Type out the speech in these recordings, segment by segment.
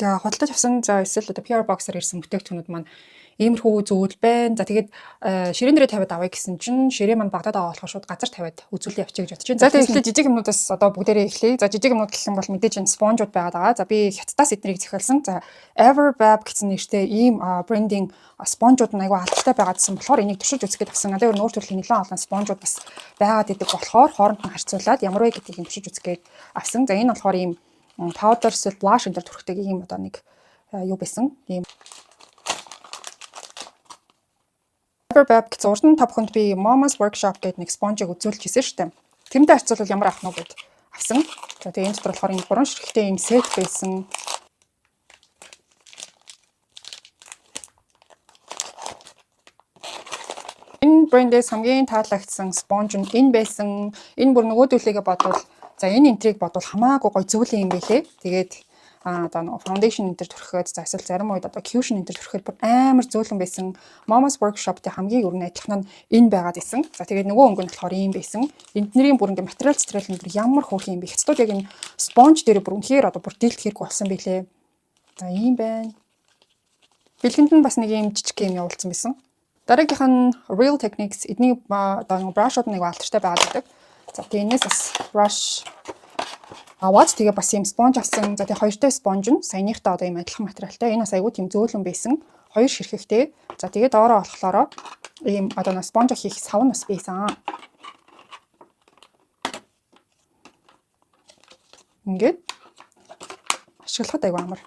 За, худалдаж авсан, за эсвэл одоо PR box-аар ирсэн бүтээгдэхүүнүүд маань иймэрхүү зүйл байна. За, тэгээд ширээн дээрээ тавиад авъя гэсэн чинь ширээ маань багадаад байгаа болохоор шууд газар тавиад үзүүлээ явчих гэж бодож байна. За, тэгээд эхлээд жижиг юмнуудаас одоо бүгдээрээ эхлэе. За, жижиг юмнууд гэх юм бол мэдээж энэ sponge ууд байгаад байгаа. За, би Хятадаас эднийг захиалсан. За, Everbab гэсэн нэртэй ийм брендинг sponge ууд нь айгүй алдартай байгаадсан болохоор энийг туршиж үзэх гээд авсан. Надад өөр нүүр төрлийн нэлээд олон sponge ууд бас байгаад идэг болохоор хооронд нь харьцуулаад ямар вэ гэдгийг нь туршиж үзэх гээд авсан. За, энэ болохоор ийм powder эсвэл blush энэ төр түрхдэг ийм одоо нэг юу байсан. Ийм Everbab гэсэн урд нь та бүхэнд би Mama's Workshop гэдэг нэг sponge ийг үзүүлж ирсэн шүү дээ. Тэрнтэй харьцуулбал ямар ах нь гэд авсан. За, тэгээ энэ дотор болохоор энэ гурван ширхэгтэй ийм set байсан. Энэ брэндээс хамгийн таалагдсан sponge нь энэ байсан. Энэ бүр нөгөөдөлийгээ бодвол, за, энэ энтрийг бодвол хамаагүй гоё зөөлөн юм байлээ. Тэгээд одоо нөгөө foundation энэ төр түрхэхэд, за, эсвэл зарим үед одоо cushion энэ төр түрхэхэд бүр амар зөөлөн байсан. Mama's Workshop-тэй хамгийн ер нь адилхан нь энэ байгаад исэн. За, тэгээд нөгөө өнгө нь болохоор ийм байсан. Эднэрийн бүр ингээ материал материал нь бүр ямар хөөрхөн юм бэ. Хятадууд яг энэ sponge дээр бүр үнэхээр одоо бүр дийлдэхэргүй болсон билээ. За, ийм байна. Бэлгэнд нь бас нэг ийм жижиг юм явуулсан байсан. Дараагийнх нь Real Techniques, эдний одоо нэг brush ууд нэг алдартай байгаад байдаг. За, тэгээ энэс бас brush аваад тэгээ бас ийм sponge авсан. За, тэгээ хоёртой sponge нь саяныхтай одоо ийм адилхан материалтай. Энэ бас айгүй тийм зөөлөн байсан. Хоёр ширхэгтэй. За, тэгээ доороо болохоор ийм одоо нэг sponge хийх сав нь бас байсан. Ингээд ашиглахад айгүй амар.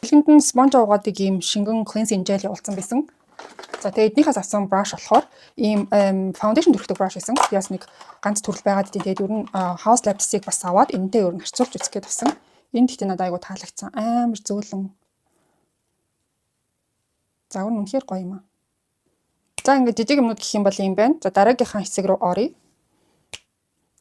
Бэлгэнд нь sponge угаадаг ийм шингэн cleansing gel явуулсан байсан. За, тэгээ эднийхээс авсан brush болохоор ийм foundation түрхдэг brush байсан. Би бас нэг ганц төрөл байгаад идэв. Тэгээд ер нь Haus Labs-ыг бас аваад энэтэй ер нь харьцуулж үзэх гээд авсан. Энэ гэхдээ надад айгу таалагдсан. Амар зөөлөн. За, өөр нь үнэхээр гоё юм аа. За, ингээд жижиг юмнууд гэх юм бол ийм байна. За, дараагийнхаа хэсэг рүү оръё.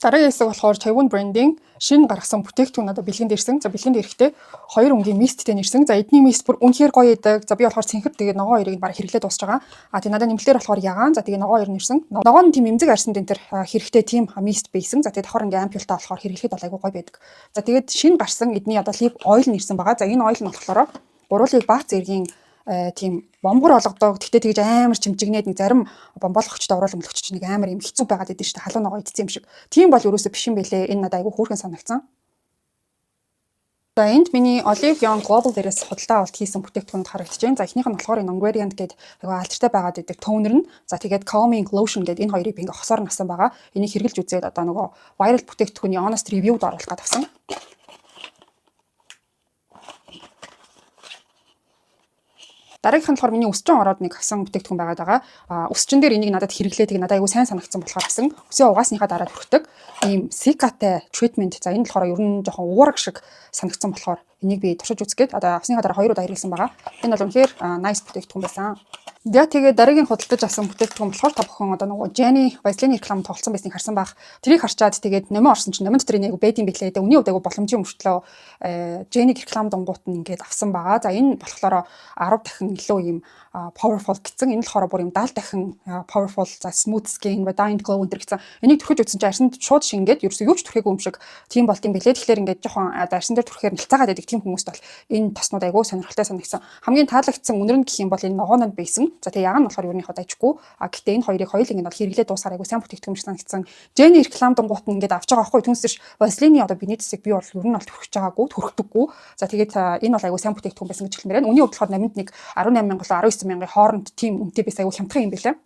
Дараагийн хэсэг болохоор Chaewon брендинг шинэ гаргасан бүтээгдэхүүн одоо бэлгэнд ирсэн. За, бэлгэнд ирэхдээ хоёр өнгийн mist тэй нэрсэн. За, эдний mist бүр үнэхээр гоё идэг. За, би болохоор цэнхэр, тэгээд ногоон хоёрыг баг хэрэглээд дуусч байгаа. А тэгээ надад нэмэлтээр болохоор ягаан, за, тэгээ ногоон хоёр нэрсэн. Ногоон нь тийм эмзэг арьсанд энэ төр хэрэгтэй тийм mist байсан. За, тэгээ давхар ингээ ampoule тай болохоор хэрэглэхэд бол айгүй гоё байдаг. За, тэгээд шинэ гарсан эдний одоо lip oil нэрсэн байгаа. За, энэ oil нь болохоор гурвуулыг бага зэргийн тийм бомгор олгодог. Тэгтээ тэгж амар чимчигнээд нэг зарим бомбоологчтой уруул өмлөгч нэг амар юм хэцүү байгаад идэв шүү дээ. Халуун ногоо идсэн юм шиг. Тийм бол ерөөсөө биш юм бэлээ. Энэ надад айгүй хөөрхөн санагдсан. За, энд миний Olive Young Global дээрээс худалдаа авалт хийсэн бүтээгдэхүүнүүд харагдаж байна. За, эхнийх нь болохоор энэ Ingredient гэдэг айгүй алдартай байгаад идэг toner нь. За, тэгээд Calming Lotion гэдэг энэ хоёрыг би ингээ хосоор насан байгаа. Энийг хэрэглэж үзээд одоо нөгөө viral бүтээгдэхүүний honest review-д оруулах гээд авсан. Дараагийнх нь болохоор миний үсчин ороод нэг авсан бүтээгдэхүүн байгаад байгаа. А үсчин дээр энийг надад хэрэглээ, тэгээ надад айгүй сайн санагдсан болохоор авсан. Үсээ угаасныхаа дараа түрхдэг ийм cica тай treatment. За, энэ болохоор ер нь жоохон уураг шиг санагдсан болохоор энийг би туршиж үзэх гээд одоо авсныхаа дараа хоёр удаа хэрэглэсэн байгаа. Энэ бол үнэхээр nice бүтээгдэхүүн байсан. За, тэгээд дараагийн худалдаж авсан бүтээгдэхүүн болохоор та бүхэн одоо нөгөө Jenny Vaseline реклам тоглосон байсныг харсан байх. Тэрийг харчаад тэгээд номин орсон чинь номин дотор энэ айгу байд юм билээ. Тэгээд үнийн хувьд айгу боломжийн мөртлөө Jenny реклам дунгуут нь ингээд авсан байгаа. За, энэ болохоор 10 дахин илүү ийм powerful гэсэн. Энэ болохоор бүр ийм 70 дахин powerful, за, smooth skin, radiant glow энэ гэсэн. Энийг түрхэж үзсэн чинь арьсанд шууд шингээд ерөөсөө юу ч түрхээгүй юм шиг тийм болд юм билээ. Тэгэхээр ингээд жоохон одоо арьсан дээр түрхэхээр нялцаагаад байдаг тийм хүмүүст бол энэ тоснууд айгу сонирхолтой санагдсан. Хамгийн таалагдсан үнэр нь гэх юм бол энэ ногоонод байсан. За, тэгээ ягаан нь болохоор юуныхоо дайчгүй. А гэтээ энэ хоёрыг хоёуланг нь бол хэрэглээ дуусгаар айгу сайн бүтээгдэхүүн шиг санагдсан. Jenny реклам дунгуут нь ингээд авч байгаа байхгүй. Түүнээс биш Vaseline-ийн одоо биний цэсийг би бол ер нь бол түрхэж байгаагүй, түрхдэггүй. За, тэгээд энэ бол айгу сайн бүтээгдэхүүн байсан гэж хэлмээр байна. Үнийн хувьд болохоор номинд нэг 18 мянга болоо 19 мянган хооронд тийм үнэтэй байсан, айгу хямдхан юм билээ.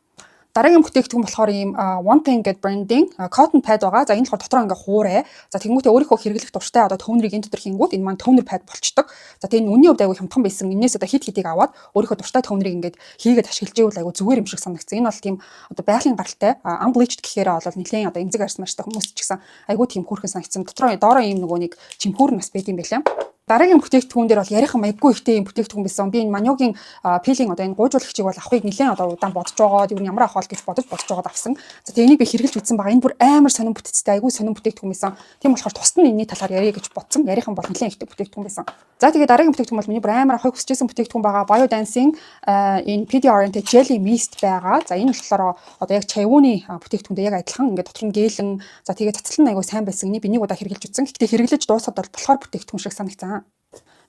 Дараагийн бүтээгдэхүүн болохоор ийм One Thing гэдэг брендинг cotton pad байгаа. За, энэ болохоор дотроо ингээ хуурай. За, тэгэнгүүтээ өөрийнхөө хэрэглэх дуртай одоо toner ыг энэ дотор хийнгүүт энэ маань toner pad болчдөг. За, тэгээ энэ үнийн хувьд айгүй хямдхан байсан. Энээс одоо хит хитийг аваад өөрийнхөө дуртай toner ыг ингээд хийгээд ашиглаж ивэл айгүй зүгээр юм шиг санагдсан. Энэ бол тийм одоо байгалийн гаралтай, unbleached гэхээр бол нэлээд одоо эмзэг арьс марштай хүмүүс ч гэсэн айгүй тийм хөөрхөн санагдсан. Дотроо доороо ийм нөгөө нэг чимхүүр нь бас байд юм байлаа. Дараагийн бүтээгдэхүүн дээр бол ярихан маяггүй ихтэй юм бүтээгдэхүүн байсан. Би энэ Manyo-гийн peeling, одоо энэ гуйжуулагчийг бол авахыг нэлээд одоо удаан бодож байгаа. Ер нь ямар авах бол гэж бодож бодож байгаад авсан. За, тэгээ энийг би хэрэглэж үзсэн байгаа. Энэ бүр амар сонин бүтцтэй, айгүй сонин бүтээгдэхүүн байсан. Тийм болохоор тусад нь энэний талаар яриа гэж бодсон. Ярихан бол нэлээд ихтэй бүтээгдэхүүн байсан. За, тэгээ дараагийн бүтээгдэхүүн бол миний бүр амар авахыг хүсэж байсан бүтээгдэхүүн байгаа. Biodance-ийн энэ PDRN-тэй jelly mist байгаа. За, энэ болохоор одоо яг Chaewon-ы бүтээгдэхүүнтэй яг адилхан ингээд дотор нь гэлэн, за, тэгээ цацлан айгүй сайн байсан. Энийг би нэг удаа хэрэглэж үзсэн. Гэхдээ хэрэглэж дуусахад бол болохоор бүтээгдэхүүн шиг санагдсан.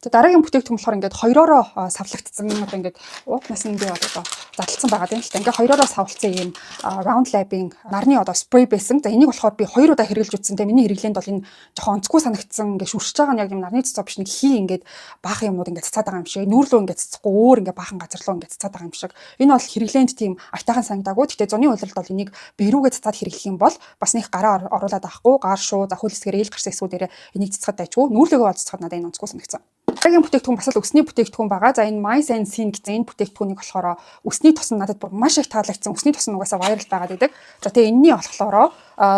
За, дараагийн бүтээгдэхүүн болохоор ингээд хоёроороо савлагдсан, одоо ингээд уутнаас нь би одоо задлсан байгаа юм л та. Ингээд хоёроороо савлцсан ийм Round Lab-ийн нарны одоо spray байсан. За, энийг болохоор би хоёр удаа хэрэглэж үзсэн. Тэгээ миний хэрэглээнд бол энэ жоохон онцгүй санагдсан. Ингээд шүршиж байгаа нь яг юм нарны цэцээ биш, нэг хий ингээд баахан юмнууд ингээд цацаад байгаа юм шиг. Нүүр лүү ингээд цэцэхгүй, өөр ингээд баахан газар руу ингээд цацаад байгаа юм шиг. Энэ бол хэрэглээнд тийм аятайхан санагдаагүй. Гэхдээ зуны улиралд бол энийг бие рүүгээ цацаад хэрэглэх юм бол бас нэг гараа оруулаад авахгүй, гар шуу, за, хөл хэсгээр ээл гарсан хэсгүүдээрээ энийг цэцгээд дайчгүй. Нүүр лүүгээ бол цэцгээд надад энэ онцгүй санагдсан. Дараагийн бүтээгдэхүүн бас л үсний бүтээгдэхүүн байгаа. За, энэ Mice and Sin гэсэн энэ бүтээгдэхүүнийг болохоор үсний тос нь надад бүр маш их таалагдсан. Үсний тос нь угаасаа viral байгаад байдаг. За, тэгээ энэний болохоор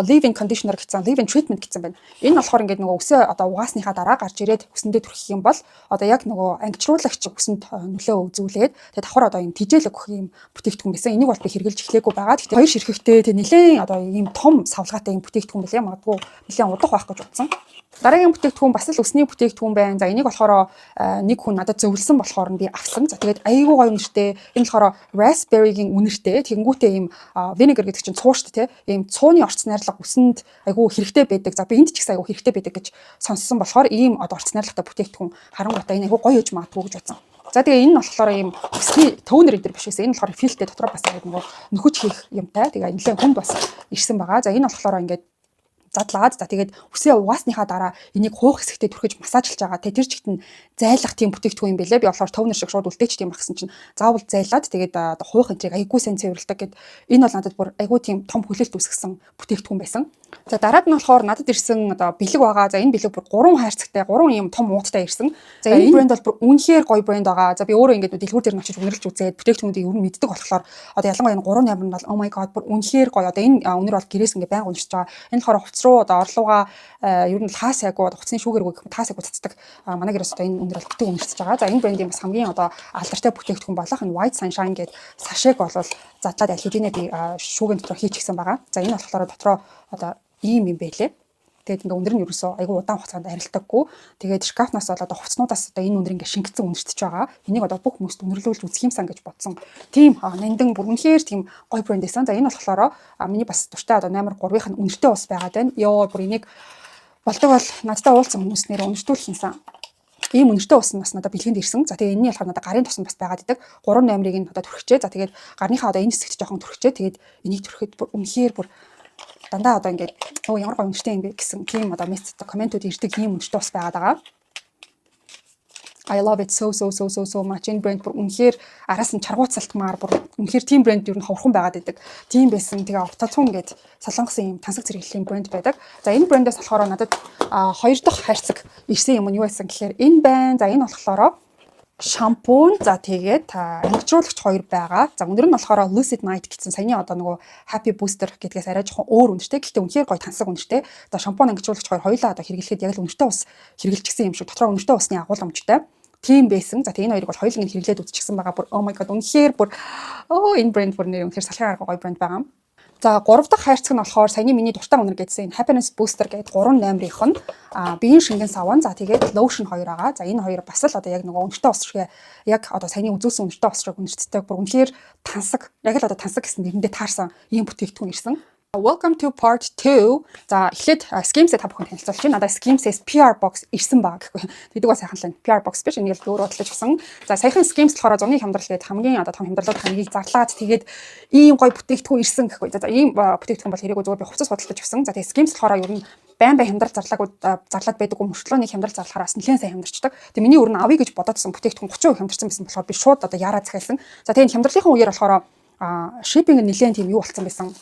leave-in conditioner гэсэн, leave-in treatment гэсэн байна. Энэ болохоор ингээд нөгөө үсээ одоо угаасныхаа дараа гарч ирээд үсэндээ түрхэх юм бол одоо яг нөгөө ангижруулагч үсэнд нөлөө үзүүлээд, тэгээ давхар одоо юм тэжээл өгөх юм бүтээгдэхүүн байсан. Энийг бол би хэрэглэж эхлээгүй байгаа. Гэхдээ хоёр ширхэгтэй, тэгээ нэлээд одоо ийм том савлгаатай юм бүтээгдэхүүн билээ. Магадгүй нэлээд удах байх гэж бодсон. Дараагийн бүтээгдэхүүн бас л үсний бүтээгдэхүүн байна. За, энийг болохоор нэг хүн надад зөвлөсөн болохоор нь би авсан. За, тэгээд айгүй гоё үнэртэй. Энэ болохоор raspberry-гийн үнэртэй. Тэгэнгүүтээ ийм vinegar гэдэг чинь цуу шүү дээ, тий. Ийм цууны орц найрлага үсэнд айгүй хэрэгтэй байдаг. За, би энд ч гэсэн айгүй хэрэгтэй байдаг гэж сонссон болохоор ийм одоо орц найрлагатай бүтээгдэхүүн харангуйтаа энэ айгүй гоё ээж магадгүй гэж бодсон. За, тэгээ энэ нь болохоор ийм үсний toner энэ биш байсан. Энэ болохоор фильтр дотроо бас ингээд нөгөө нөхөж хийх юмтай. Тэгээ нэлээд хүнд бас ирсэн байгаа. За, энэ болохоор ингээд задлаад, за, тэгээд үсээ угаасныхаа дараа энийг хуух хэсэгтээ түрхэж массажлж байгаа. Тэгээ тэр чигт нь зайлах тийм бүтээгдэхүүн юм бэлээ. Би болохоор toner шиг шууд үлдээч тийм багсан чинь заавал зайлаад, тэгээд одоо хуух энтрийг айгүй сайн цэвэрлэдэг гэд энэ бол надад бүр айгүй тийм том хүлээлт үүсгэсэн бүтээгдэхүүн байсан. За, дараад нь болохоор надад ирсэн одоо бэлэг байгаа. За, энэ бэлэг бүр гурван хайрцагтай, гурван юм том ууттай ирсэн. За, энэ брэнд бол бүр үнэхээр гоё брэнд байгаа. За, би өөрөө ингээд дэлгүүр дээр нь очиж үнэрлж үзээд бүтээгдэхүүнүүдийг ер нь мэддэг болохоор одоо ялангуяа энэ гурван номер нь бол oh my god, бүр үнэхээр гоё. Одоо энэ үнэр бол гэрээс ингээд байнга үнэрч байгаа. Энэ болохоор хувцас руу одоо орлууга ер нь хаа сайгүй, одоо хувцсны шүүгэргүй гэх юм таа сайгүй цацдаг. Манай гэрээс одоо энэ үнэр бол битүү үнэрч байгаа. За, энэ брендийн бас хамгийн одоо алдартай бүтээгдэхүүн болох энэ White Sunshine гээд sachet г бол задлаад аль хэдийнэ би шүүгэн дотор хийчихсэн байгаа. За, энэ болохоор дотроо одоо ийм юм байлээ. Тэгээд ингээ үнэр нь ерөөсөө айгүй удаан хугацаанд арилдаггүй. Тэгээд шкафнаас бол одоо хувцснуудаас одоо энэ үнэр ингээ шингэцэн үнэртэж байгаа. Энийг одоо бүх хүмүүст үнэрлүүлж үзэх юмсан гэж бодсон. Тийм нандин, бүр үнэхээр тийм гоё брэнд байсан. За, энэ болохоор миний бас дуртай одоо номер 3-ын нь үнэртэй ус байгаад байна. Йоо, бүр энийг болдог бол надтай уулзсан хүмүүс нэр үнэртүүлэх юмсан, ийм үнэртэй ус нь бас надад бэлгэнд ирсэн. За, тэгээ энэний болохоор надад гарын тос нь бас байгаад идэг. 3 номерыг нь одоо түрхчээ. За, тэгээд гарныхаа одоо энэ хэсэгт жоохон түрхчээ. Тэгээд энийг түрхэхэд бүр үнэхээр бүр дандаа одоо ингээд "Өө, ямар гоё үнэртэй юм бэ" гэсэн тийм одоо мессеж, comment үүд ирдэг ийм үнэртэй ус байгаад байгаа. I love it so so so so so much. Энэ брэнд бүр үнэхээр араас нь чаргууцалтмаар, бүр үнэхээр тийм брэнд ер нь ховорхон байгаад байдаг. Тийм байсан. Тэгээ Ортоцун гээд солонгосын ийм тансаг зэрэглэлийн брэнд байдаг. За, энэ брэндээс болохоор надад хоёр дахь хайрцаг ирсэн юм нь юу байсан гэхээр энэ байна. За, энэ болохоор шампунь, за, тэгээд ангижруулагч хоёр байгаа. За, өндөр нь болохоор Lucid Night гэсэн саяны одоо нөгөө Happy Booster гэдгээс арай жоохон өөр үнэртэй. Гэхдээ үнэхээр гоё тансаг үнэртэй. За, шампунь, ангижруулагч хоёр хоёулаа одоо хэрэглэхэд яг л үнэртэй ус хэрэглэчихсэн юм шиг, дотроо үнэртэй усны агуулмжтай тийм байсан. За, тэгээ энэ хоёрыг бол хоёуланг нь хэрэглээд үзчихсэн байгаа. Бүр oh my god, үнэхээр бүр оо, энэ брэнд бүр нэр үнэхээр салхин арга гоё брэнд байгаа. За, гурав дахь хайрцаг нь болохоор саяны миний дуртай үнэр гэдсэн энэ Happiness Booster гэдэг гурван номерынх нь биеийн шингэн саван, за, тэгээд lotion хоёр байгаа. За, энэ хоёр бас л одоо яг нөгөө үнэртэй ус шиг, яг одоо саяны үзүүлсэн үнэртэй ус шиг үнэрттэй, бүр үнэхээр тансаг, яг л одоо тансаг гэсэн нэрэндээ таарсан ийм бүтээгдэхүүн ирсэн. Welcome to part 2. За, эхлээд Skims-ээ та бүхэн танилцуулж байна. Надад Skims-ээс PR box ирсэн баа гэхгүй. Тэгдэг бас сайхан л PR box биш. Энийг л өөр бодлож авсан. За, саяхан Skims болохоор зуны хямдрал гээд хамгийн одоо том хямдралуудын нэгийг зарлаад, тэгээд ийм гоё бүтээгдэхүүн ирсэн гэхгүй. За, ийм бүтээгдэхүүн бол хэрэггүй, зүгээр би хувцас худалдаж авсан. За, тэгээд Skims болохоор ер нь байн байн хямдрал зарлаагүй, зарлаад байдаг юм мөртлөө нэг хямдрал зарлахаар бас нэлээд сайн хямдарчдаг. Тэгээ миний өөр нь авъя гэж бодоодсон бүтээгдэхүүн 30% хямдарсан байсан болохоор би шууд одоо яараа захиалсан. За, тэгээд хямдралынхан үеэр болохоор shipping нэлээд тийм юу болцсон байсан,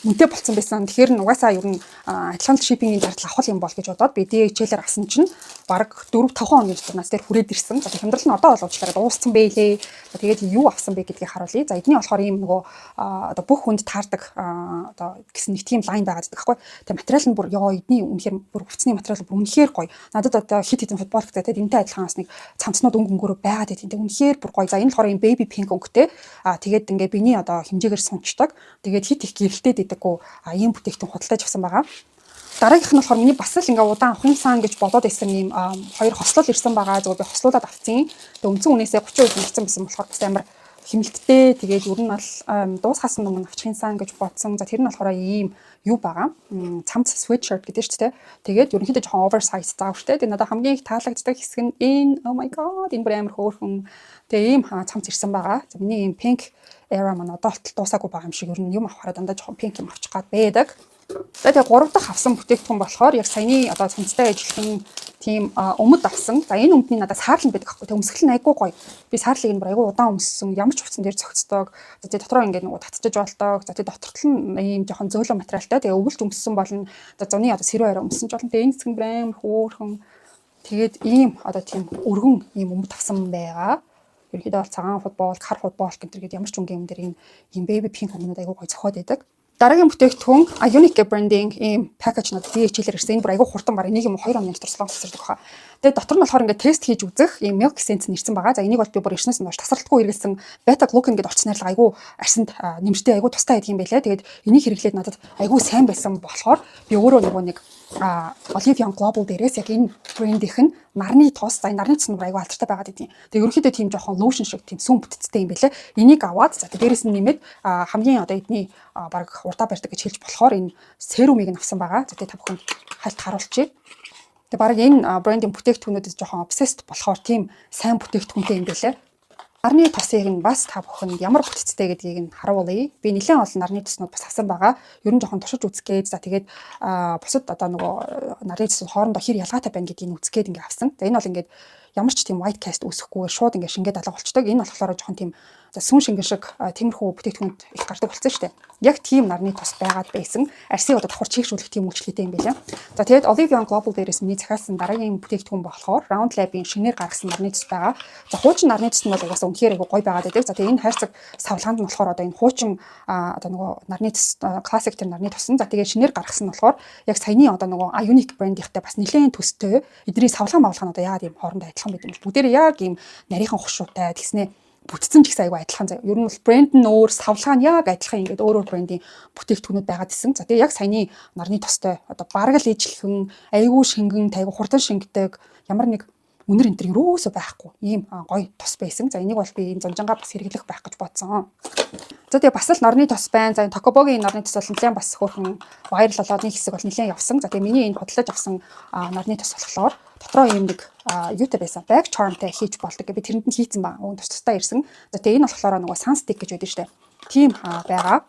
үнэтэй болцсон байсан. Тэгэхээр нь угаасаа ер нь адилхан shipping ийн зардал авах юм бол гэж бодоод би DHL-ээр авсан чинь бараг 4 5 хоногийн дотор нас дээр хүрээд ирсэн. За, хямдрал нь одоо бол уучлаарай, дууссан бэлээ. За, тэгээд юу авсан бэ гэдгийг харуулъя. За, эдний болохоор ийм нөгөө одоо бүх хүнд таардаг одоо гэсэн нэг тийм line байгаад байдаг байхгүй. Тэгээ материал нь бүр ёо, эдний үнэхээр бүр хувцсны материал бүр үнэхээр гоё. Надад одоо хит хитэн футболктай, тэгээд энэтэй адилхан бас нэг цамцнууд өнгө өнгөөрөө байгаад байт. Тэгээд үнэхээр бүр гоё. За, энэ болохоор ийм baby pink өнгөтэй. Тэгээд ингээ биений одоо хэмжээгээр сунчдаг. Тэгээд хит их гэрэлтэй дидэггүй ийм бүтээгдэхүүн худалдаж авсан байгаа. Дараагийнх нь болохоор миний бас л ингээ удаан авах юмсан гэж бодоод исэн ийм хоёр хослол ирсэн байгаа. Зүгээр би хослуулад авцсан. Тэгээ үндсэн үнээсээ 30% нэмсэн байсан болохоор бас амар Хэмнэлттэй, тэгээд ер нь бол дуусахаас өмнө авчих юмсан гэж бодсон. За, тэр нь болохоор ийм юу байгаа. Цамц, sweatshirt гэдэг шүү дээ. Тэгээд ерөнхийдөө жоохон oversize заавартай. Тэгээд надад хамгийн их таалагддаг хэсэг нь энэ, oh my god, энэ бүр амар хөөрхөн. Тэгээ ийм цамц ирсэн байгаа. За, миний ийм pink era маань одоо болтол дуусаагүй байгаа юм шиг, ер нь юм авахаараа дандаа жоохон pink юм авчих гад байдаг. За, тэгээ гурав дахь авсан бүтээгдэхүүн болохоор яг саяны одоо цамцтай ажилласан тийм өмд авсан. За, энэ өмдний надад саарлан байдаг аахгүй. Тэгээ өмсгөл нь айгүй гоё. Би саарлыг нь бүр айгүй удаан өмссөн. Ямар ч хувцсан дээр зохицдог. За, тэгээ дотроо ингээд нөгөө татчиж болдог. За, тэгээ дотор тал нь ийм жоохон зөөлөн материалтай. Тэгээ өвөлж өмссөн болно. За, зуны одоо сэрүү арай өмссөн ч болно. Тэгээ энэ хэсэг нь бүр амар хөөрхөн. Тэгээд ийм одоо тийм өргөн ийм өмд авсан байгаа. Ерөнхийдөө бол цагаан футбол, хар футбол гэдэг ямар ч өнгийн юм дээр энэ ийм baby pink өмнүүд айгүй гоё зохиод байдаг. Дараагийн бүтээгдэхүүн Ionic брендинг ийм package надад DHL-ээр ирсэн. Энэ бүр айгүй хурдан, бараг 1 юм уу 2 хоногийн дотор Солонгос ирдэг баха. Тэгээд дотор нь болохоор ингээд тест хийж үзэх ийм milk essence нэрсэн байгаа. За, энийг бол би бүр ирснээс нь хойш тасралтгүй хэрэглэсэн. Beta glucan гэдэг орчин найрлага айгүй арьсанд нэмэртэй, айгүй тустай байдаг юм байлаа. Тэгээд энийг хэрэглээд надад айгүй сайн байсан болохоор би өөрөө нөгөө нэг Olive Young Global дээрээс яг энэ брендийнх нь нарны тос, за, энэ нарны тос нь айгүй алдартай байгаад идэв. Тэгээ ерөнхийдөө тийм жоохон lotion шиг тийм сүүн бүтцтэй юм байлээ. Энийг аваад, за, дээрээс нь нэмээд хамгийн одоо эдний баг урдаа барьдаг гэж хэлж болохоор энэ serum ыг нь авсан байгаа. За, тэгээ та бүхэнд хальт харуулчихъя. Тэгээ баг энэ брендийн бүтээгдэхүүнүүдэд жоохон obsessed болохоор тийм сайн бүтээгдэхүүнтэй юм байлээ. Нарны тосыг нь бас та бүхэнд ямар бүтцтэй гэдгийг нь харуулъя. Би нэлээд олон нарны тоснууд бас авсан байгаа. Ер нь жоохон туршиж үзэх гээд, за, тэгээд бусад одоо нөгөө нарны тос хоорондоо хэр ялгаатай байна гэдгийг нь үзэх гээд ингээ авсан. За, энэ бол ингээд ямар ч тийм white cast үүсэхгүйгээр шууд ингээ шингээд алга болчдөг. Энэ болохоор жоохон тийм, за, сүүн шингэн шиг тиймэрхүү бүтээгдэхүүнд их гардаг болсон шүү дээ. Яг тийм нарны тос байгаад байсан. Арьсыг одоо давхар чийгшүүлэх тийм үйлчлэгтэй юм байлаа. За, тэгээд Olive Young Global дээрээс миний захиалсан дараагийн бүтээгдэхүүн болохоор Round Lab-ийн шинээр гаргасан нарны тос байгаа. За, хуучин нарны тос нь бол угаасаа үнэхээр айгу гоё байгаад байдаг. За, тэгээд энэ хайрцаг савлгаанд нь болохоор одоо энэ хуучин одоо нөгөө нарны тос, классик тэр нарны тос нь, за, тэгээд шинээр гаргасан нь болохоор яг саяны одоо нөгөө Ionic брендийнхтэй бас нэлээд төстэй. Эдний савлгаа мавлгаа нь одоо яагаад ийм хоорондоо адилхан байд юм бол бүгдээрээ яг ийм нарийнхан хушуутай тэгснээ бүтцэн ч гэсэн айгүй адилхан заяа. Ер нь бол брэнд нь өөр, савлгаа нь яг адилхан, ингээд өөр өөр брендийн бүтээгдэхүүнүүд байгаад исэн. За, тэгээ яг саяны нарны тостой одоо бараг л ижлэхэн, айгүй шингэн, айгүй хурдан шингэдэг, ямар нэг үнэр энэ төр ерөөсөө байхгүй ийм гоё тос байсан. За, энийг бол би энэ зунжангаа бас хэрэглэх байх гэж бодсон. За, тэгээ бас л нарны тос байна. За, энэ Tocoboгийн нарны тос бол нэлээд бас хөөрхөн viral болоод нэг хэсэг бол нэлээд явсан. За, тэгээ миний энэ худалдаж авсан нарны тос болохоор дотроо ийм нэг юутай байсан. Bag charm-тай хийж болдог. Би тэрэнд нь хийцэн ба. Уг тус тусдаа ирсэн. За, тэгээ энэ болохоор нөгөө sun stick гэж байдаг штэ. Тийм байгаа.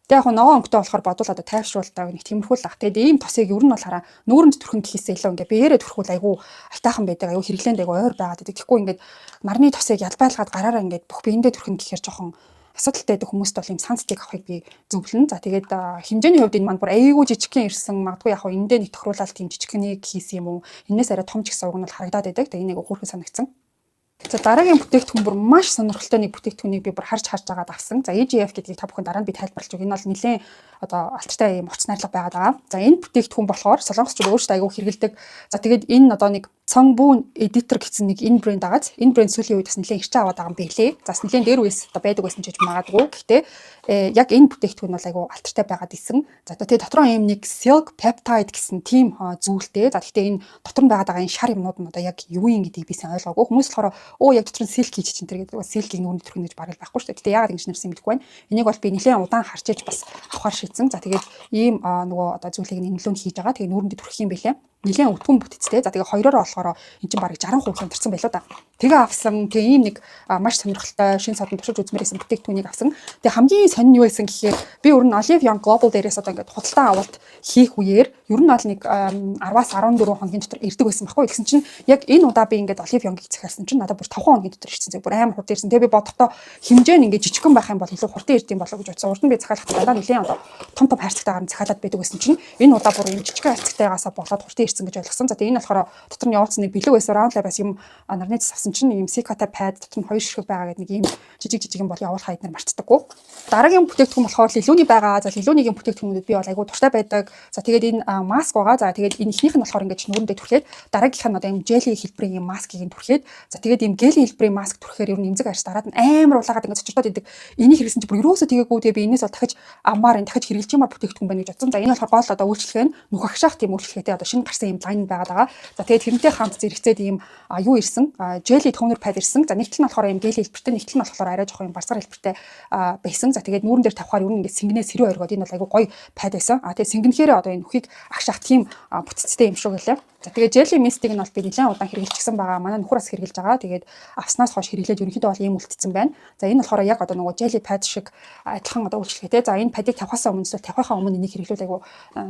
Тэгээ яг ногоон өнгөтэй болохоор бодвол одоо тайвшруулдаг нэг тиймэрхүү л ах. Тэгээд ийм тосыг ер нь бол хараа нүүрэнд түрхэн гэхээсээ илүү ингээ биеэрээ түрхүүл айгүй айтаахан байдаг. Айгүй хэрэглээнд айгүй ойр байгаад байдаг. Тэгэхгүй ингээд нарны тосыг ялбайлгаад гараараа ингээд бүх биендээ түрхэн гэхээр жоохон асуудалтай байдаг хүмүүст бол ийм sun stick авахыг би зөвлөнө. За, тэгээд хэмжээний хувьд энэ маань бүр айгүй жижигхэн ирсэн. Магадгүй яг хөө эндээ нэг тохируулаад тийм жижигхэнийг хийсэн юм уу? Энээс арай том ч гэсэн уг нь бол харагдаад байдаг. Тэгээд энийг хөөрхөн санагдсан. За, дараагийн бүтээгдэхүүн бүр маш сонирхолтой нэг бүтээгдэхүүнийг би бүр харж харж агаад авсан. За, EGF гэдгийг та бүхэн дараа нь би тайлбарлаж өгье. Энэ бол нэлээд одоо алдартай юм орц найрлага байгаад байгаа. За, энэ бүтээгдэхүүн болохоор солонгосчууд өөрсдөө айгүй хэрэглэдэг. За, тэгээд энэ одоо нэг Цонгбүн Editor гэсэн нэг энэ брэнд байгаа. Энэ брэнд сүүлийн үед бас нэлээд хэрчээ аваад байгаа юм билээ. За, бас нэлээд дээр үес одоо байдаг байсан ч гэж магадгүй. Гэхдээ яг энэ бүтээгдэхүүн бол айгүй алдартай байгаад исэн. За, тэгээ дотроо ийм нэг silk peptide гэсэн тийм зүйлтэй. За, гэхдээ энэ дотор нь байгаад байгаа энэ шар юмнууд нь одоо яг юу юм гэдгийг би сайн ойлгоогүй. Хүмүүс болохоор өө яг дотор нь silk хийж чинь тэр гэдэг. Silk-ийг нүүрэнд түрхнэ гэж бараг байхгүй шүү дээ. Гэхдээ яагаад ингэж нэрсэн мэдэхгүй байна. Энийг бол би нэлээд удаан харж иж бас авахар шийдсэн. За, тэгээд ийм нөгөө одоо зүйлийг нэмлүүн хийж байгаа. Тэгээ нүүрэндээ түрхэх юм билээ, нэлээд өтгөн бүтцтэй. За, тэгээ хоёроор болохоор эн чинь бараг 60% хямдарсан байлоо да. Тэгээ авсан. Тэгээ ийм нэг маш сонирхолтой шин содон туршиж үзмээр байсан бүтээгдэхүүнийг авсан. Тэгээ хамгийн сонин юу байсан гэхээр би ер нь Olive Young Global дээрээс одоо ингээд худалдан авалт хийх үеэр ер нь бол нэг 10-аас 14 хоногийн дотор ирдэг байсан байхгүй. Тэгсэн чинь яг энэ удаа би ингээд Olive Young-ыг захиалсан чинь надад бүр 5 хоногийн дотор ирсэн. Бүр амар хурд ирсэн. Тэгээ би бодохдоо хэмжээ нь ингээд жижигхэн байх юм бол илүү хурдан ирд юм болоо гэж бодсон. Урд нь би захиалахдаа дандаа нэлээд одоо том том хайрцагтайгаар нь захиалаад байдаг байсан чинь энэ удаа бүр ийм жижигхэн хайрцагтайгаасаа болоод хурдан ирсэн гэж ойлгосон. За, тэгээ энэ болохоор дотор нь явуулсан нэг бэлэг байсан. Round Lab-аас юм нарны цас авсан чинь ийм cica-тай pad, дотор нь хоёр ширхэг байгаа гэдэг нэг ийм жижиг жижиг юм бол явуулах эднэр мартдаггүй. Дараагийн бүтээгдэхүүн болохоор Liluni байгаа. За, Liluni-гийн бүтээгдэхүүнүүдэд би бол айгүй дуртай байдаг. За, тэгээд энэ маск байгаа. За, тэгээд энэ эхнийх нь болохоор ингэж нүүрэндээ түрхээд, дараагийнх нь одоо ийм jelly хэлбэрийн ийм маскыг нь түрхээд, за, тэгээд ийм гелийн хэлбэрийн маск түрхэхээр ер нь эмзэг арьс дараад нь амар улаагаад ингэж цочирдоод идэг. Энийг хэрэгсэн чинь бүр ерөөсөө тэгээгүй. Тэгээ би энэс бол дахиж амаар энэ дахиж хэрэглэж юмар бүтээгдэхүүн байна гэж бодсон. За, энэ болохоор гол одоо үйлчлэгээ нь нүх агшаах тийм үйлчлэгээтэй одоо шинэ гарсан гэсэн юм line байгаад байгаа. За, тэгээд тэрнтэй хамт зэрэгцээд ийм юу ирсэн? Jelly toner pad ирсэн. За, нэг тал нь болохоор ийм гел хэлбэртэй, нэг тал нь болохоор арай жоохон юм барсгаар хэлбэртэй байсан. За, тэгээд нүүрэн дээр тавихаар ер нь ингээд сингэнээ сэрүү оргиод энэ бол айгүй гоё pad байсан. Тэгээд сингэнэхээрээ одоо энэ нүхийг агшаах тийм бүтцтэй юм шиг байлаа. За, тэгээд jelly mist-ийг нь бол би нэлээд удаан хэрэглэчихсэн байгаа. Манай нөхөр бас хэрэглэж байгаа. Тэгээд авснаас хойш хэрэглээд ерөнхийдөө бол ийм үлдсэн байна. За, энэ болохоор яг одоо нөгөө jelly pad шиг адилхан одоо үйлчлэгээтэй. За, энэ pad-ыг тавихаасаа өмнө эсвэл тавихынхаа өмнө энийг хэрэглүүл айгүй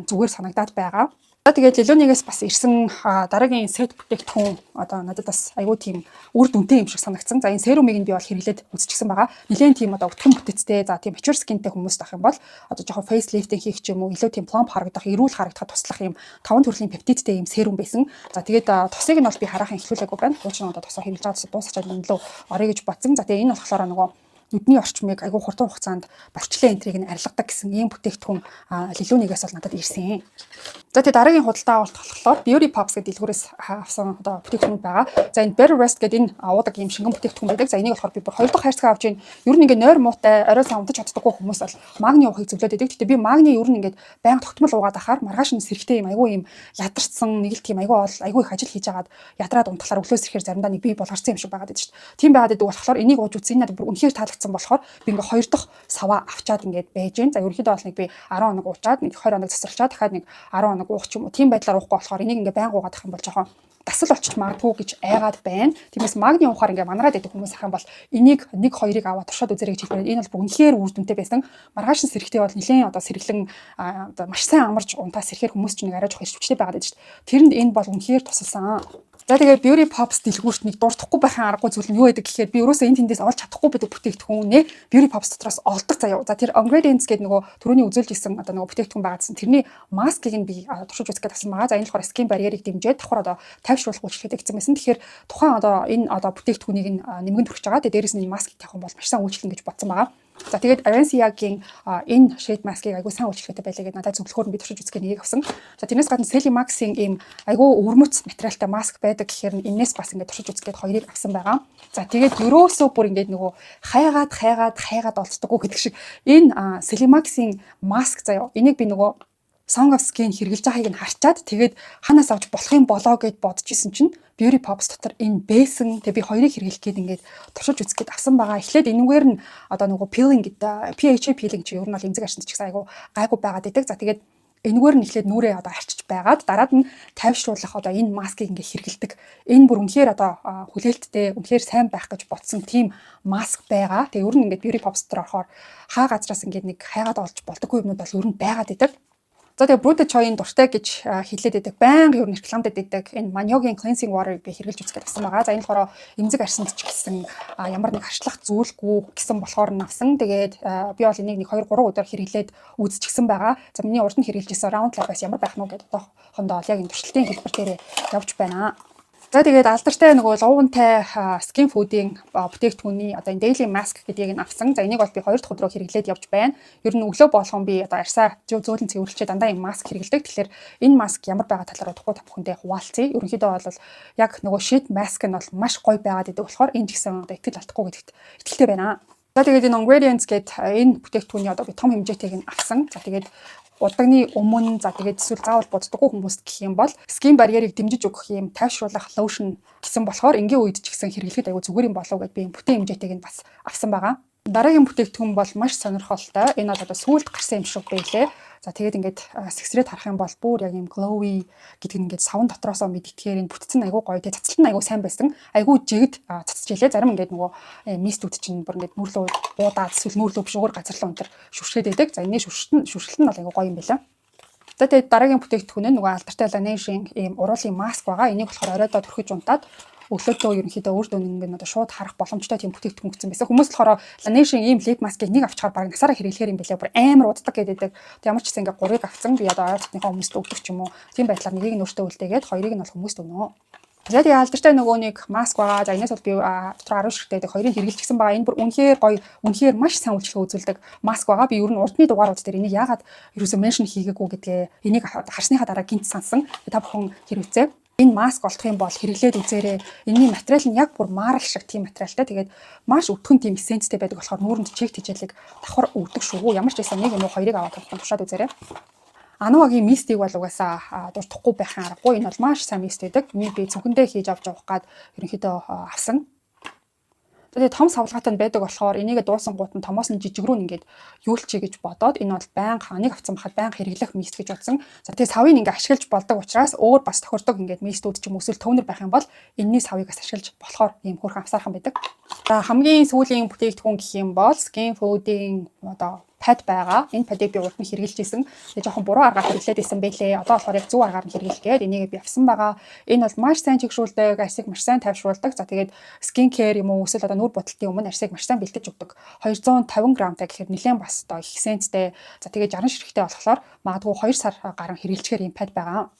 зүгээр санагдаад байгаа. За, тэгээд Liluni-гээс бас ирсэн дараагийн сет бүтээгдэхүүн одоо надад бас айгүй тийм үр дүнтэй юм шиг санагдсан. За, энэ serum-ыг нь би бол хэрэглээд үзчихсэн байгаа. Нилээн тийм одоо өтгөн бүтэцтэй, за, тийм mature skin-тэй хүмүүст авах юм бол одоо жоохон face lifting хийх ч юм уу, илүү тийм plump харагдах, эрүүл харагдахад туслах юм таван төрлийн пептидтэй юм serum байсан. За, тэгээд тосыг нь бол би хараахан эхлүүлээгүй байна. Хуучин одоо тосоо хэрэглэж байгаа дуусгачаад энэ лөө орё гэж бодсон. За, тэгээд энэ болохоор нөгөө нүдний орчмыг айгүй хурдан хугацаанд борчлон энтрийг нь арилгадаг гэсэн ийм бүтээгдэхүүн Liluni-гээс бол надад ирсэн. За, тэгээ дараагийн худалдаа авалт болохоор Beauty Pops гэдэг дэлгүүрээс авсан одоо бүтээгдэхүүн байгаа. За, энэ Better Rest гэдэг энэ уудаг ийм шингэн бүтээгдэхүүн байдаг. За, энийг болохоор би бүр хоёр дахь хайрцаг авч байна. Ер нь ингээ нойр муутай, орой сайн унтаж чаддаггүй хүмүүс бол магний уухыг зөвлөд байдаг. Гэтэ би магний ер нь ингээд байнга тогтмол уугаад ахаар маргааш нь сэрэхтэй юм айгүй юм ядарсан, нэг л тийм айгүй бол айгүй их ажил хийж агаад ядраад унтахлаар өглөөс ирэхээр заримдаа нэг бие болгарсан юм шиг байгаад байдаг шүү дээ. Тийм байгаад байдаг болохоор энийг ууж үзсэн. Энэ надад бүр үнэхээр таалагдсан болохоор би ингээ хоёр дахь саваа авчаад ингээд байж гэн. За, ерөнхийдөө бол нэг би 10 хоног уучаад, нэг 20 хоног засварлачаад, дахиад нэг 10 хоног уух ч юм уу. Тийм байдлаар уухгүй болохоор энийг ингээ байнга уугаад ах юм бол жоохон дасал болчих магадгүй гэж айгаад байна. Тиймээс магний уухаар ингээ манараад байдаг хүмүүс ах юм бол энийг нэг хоёрыг аваад туршаад үзэрэй гэж хэлмээр. Энэ бол бүр үнэхээр үр дүнтэй байсан. Маргааш нь сэрэхтэй бол нэлээд одоо сэргэлэн одоо маш сайн амарч унтаа сэрэхээр хүмүүс ч нэг арай жоох эрч хүчтэй байгаад байдаг шүү дээ. Тэрэнд энэ бол үнэхээр тусалсан. За, тэгээ Beauty Pops дэлгүүрт нэг дуртахгүй байхын аргагүй зүйл нь юу байдаг гэхээр би ерөөсөө энэ тэндээс олж чадахгүй байдаг бүтээгдэхүүнээ Beauty Pops дотроос олдог заяа. За, тэр ingredients гэдэг нөгөө түрүүний үзүүлж исэн одоо нөгөө бүтээгдэхүүн байгаадсан. Тэрний маскыг нь би туршиж үзэх гээд авсан байгаа. За, энэ болохоор skin barrier-ыг дэмжиж давхар одоо тайвшруулах үйлчлэгээ гэсэн байсан. Тэгэхээр тухайн одоо энэ одоо бүтээгдэхүүнийг нь нэмгэн түрхэж байгаа. Тэгээ дээрэс нь энэ маскыг тавих юм бол маш сайн үйлчлэн гэж бодсон байгаа. За, тэгээд Arencia-гийн энэ sheet mask-ыг айгүй сайн үйлчлэгээтэй байлаа гэдээ надад зөвлөхөөр нь би туршиж үзэх нэгийг авсан. За, тэрнээс гадна Celimax-ийн ийм айгүй өвөрмөц материалтай маск байдаг гэхээр энэс бас ингээд туршиж үзэх гээд хоёрыг авсан байгаа. За, тэгээд ерөөсөө бүр ингээд нөгөө хайгаад хайгаад хайгаад олддоггүй гэдэг шиг энэ Celimax-ийн маск заяа. Энийг би нөгөө Song of Skin хэрэглэж байгааг нь харчаад, тэгээд ханаас авч болох юм болоо гэд бодож исэн чинь Beauty Pops дотор энэ байсан. Тэгээ би хоёрыг хэрэглэх гээд ингээд туршиж үзэх гээд авсан байгаа. Эхлээд энэгээр нь одоо нөгөө peeling гэдэг PHA peeling чи ер нь бол эмзэг арьсанд ч гэсэн айгу гайгүй байгаад идэг. За, тэгээд энэгээр нь эхлээд нүрээ одоо арчиж байгаад дараад нь тайвшруулах одоо энэ маскыг ингээ хэрэглэдэг. Энэ бүр үнэхээр одоо хүлээлттэй, үнэхээр сайн байх гэж бодсон тийм маск байгаа. Тэгээ ер нь ингээд Beauty Pops дотор орохоор хаа газраас ингээд нэг хайгаад олж болдоггүй юмнууд бол ер нь байгаад идэг. За, тэгээ Brute Choi-ын дуртай гэж хэлээд байдаг. Байнга ер нь рекламдад байдаг. Энэ Manyo-гийн cleansing water-ыг би хэрэглэж үзэх гээд авсан байгаа. За, энэ болохоор эмзэг арьсанд ч гэсэн ямар нэг харшлах зүйлгүй гэсэн болохоор нь авсан. Тэгээд би бол энийг нэг 2 3 өдөр хэрэглээд үзчихсэн байгаа. За, миний урд нь хэрэглэж исэн Round Lab-аас ямар байх нь вэ гэдээ одоохондоо яг энэ туршилтын хэлбэр дээр явж байна. За, тэгээд алдартай нөгөө луувантай Skin Food-ийн бүтээгдэхүүний одоо энэ daily mask гэдгийг нь авсан. За, энийг бол би хоёр дахь өдрөө хэрэглээд явж байна. Ер нь өглөө болгон би одоо арьсаа зөөлөн цэвэрлэчээ дандаа энэ маск хэрэглэдэг. Тэгэхээр энэ маск ямар байгаа талаар удахгүй та бүхэндээ хуваалцъя. Ерөнхийдөө бол яг нөгөө sheet mask нь бол маш гоё байгаад идэг болохоор энэ ч гэсэн одоо итгэл алдахгүй гэдэгт итгэлтэй байна. За, тэгээд энэ ingredients гээд энэ бүтээгдэхүүний одоо би том хэмжээтэйг нь авсан. За, тэгээд удагны өмнө, за, тэгээд эсвэл заавал буддаггүй хүмүүст гэх юм бол skin barrier-ыг дэмжиж өгөх юм тайвшруулах lotion гэсэн болохоор энгийн үед ч гэсэн хэрэглэхэд аягүй зүгээр юм болов гэдээ би бүтэн хэмжээтэйг нь бас авсан байгаа. Дараагийн бүтээгдэхүүн бол маш сонирхолтой. Энэ бол одоо сүүлд гарсан юм шиг байлээ. За, тэгээд ингээд сэгсрээд харах юм бол бүр яг юм glowy гэдэг нь ингээд савн дотроосоо мэддэхээр энэ бүтцэн айгүй гоё, тэг цацалт нь айгүй сайн байсан. Айгүй жигд цацж илээ. Зарим ингээд нөгөө mist үүд чинь бүр ингээд нүүрлөө буудаад эсвэл нүүрлөө биш өөр газар руу өнтер шүршээд байдаг. За, энэний шүршилт нь бол айгүй гоё юм байлаа. За, тэгээд дараагийн бүтээгдэхүүн нь нөгөө алдартай Laneige-ийн ийм уруулын маск байгаа. Энийг болохоор оройдоо түрхэж унтаад өглөөдөө ерөнхийдөө үр дүн ингээд одоо шууд харах боломжтой тийм бүтээгдэхүүн гэсэн байсан. Хүмүүс болохоор Laneige-ийн ийм lip mask-ыг нэг авчгаар баг насаараа хэрэглэхээр юм бэлээ. Бүр амар уддаг гэдэг. Тэг ямар ч гэсэн ингээд гурыг авцсан. Би одоо ойр дотныхоо хүмүүст өгдөг ч юм уу. Тийм байдлаар нэгийг нь өөртөө үлдээгээд хоёрыг нь бол хүмүүст өгнө. За, тэгээ алдартай нөгөө нэг маск байгаа. За, энэс бол би дотор 10 ширхтээ байдаг хоёрыг хэрэглэчихсэн байгаа. Энэ бүр үнэхээр гоё, үнэхээр маш сайн үйлчлэгээ үзүүлдэг маск байгаа. Би ер нь урдны дугаарууд дээр энийг яагаад ерөөсөө mention хийгээгүй гэдгээ энийг харсныхаа дараа гинт сансан. Та бүхэн хэрэгцээ энэ маск олдох юм бол хэрэглээд үзээрэй. Энэний материал нь яг бүр марл шиг тийм материалтай. Тэгээд маш өтгөн тийм essence тэй байдаг болохоор нүүрэнд чиг тэжээлийг давхар өгдөг шүү. Ямар ч байсан нэг юм уу хоёрыг аваад туршаад үзээрэй. Anua-гийн mist ийг бол угаасаа дуртахгүй байхын аргагүй. Энэ бол маш сайн mist байдаг. Энийг би цүнхэндээ хийж авч явах гад ерөнхийдөө авсан. Тэгээ том савлгаатай нь байдаг болохоор энийгээ дуусангууд нь томоос нь жижиг рүү ингээд юулчий гэж бодоод энэ бол байнга ханыг авсан бахад байнга хэрэглэх mist гэж бодсон. За, тэгээ савыг ингээд ашиглаж болдог учраас өөр бас тохирдог ингээд mist үүд ч юм уу эсвэл toner байх юм бол энэний савыг бас ашиглаж болохоор ийм хөөрхөн авсаархан байдаг. За, хамгийн сүүлийн бүтээгдэхүүн гэх юм бол Skin Food-ийн одоо pad байгаа. Энэ pad ыг би урд нь хэрэглэж исэн. Тэгээ жоохон буруу аргаар хэрэглээд исэн байлээ. Одоо болохоор яг зөв аргаар нь хэрэглэх гээд энийг би авсан байгаа. Энэ бол маш сайн чигшүүлдэг, арьсыг маш сайн тайвшруулдаг. За, тэгээд skin care юм уу эсвэл одоо нүүр будалтын өмнө арьсыг маш сайн бэлтэж өгдөг. 250 грамтай гэхээр нэлээд бас одоо их сэнттэй. За, тэгээд 60 ширхэгтэй болохоор магадгүй 2 сар гарan хэрэглэчихээр ийм pad байгаа.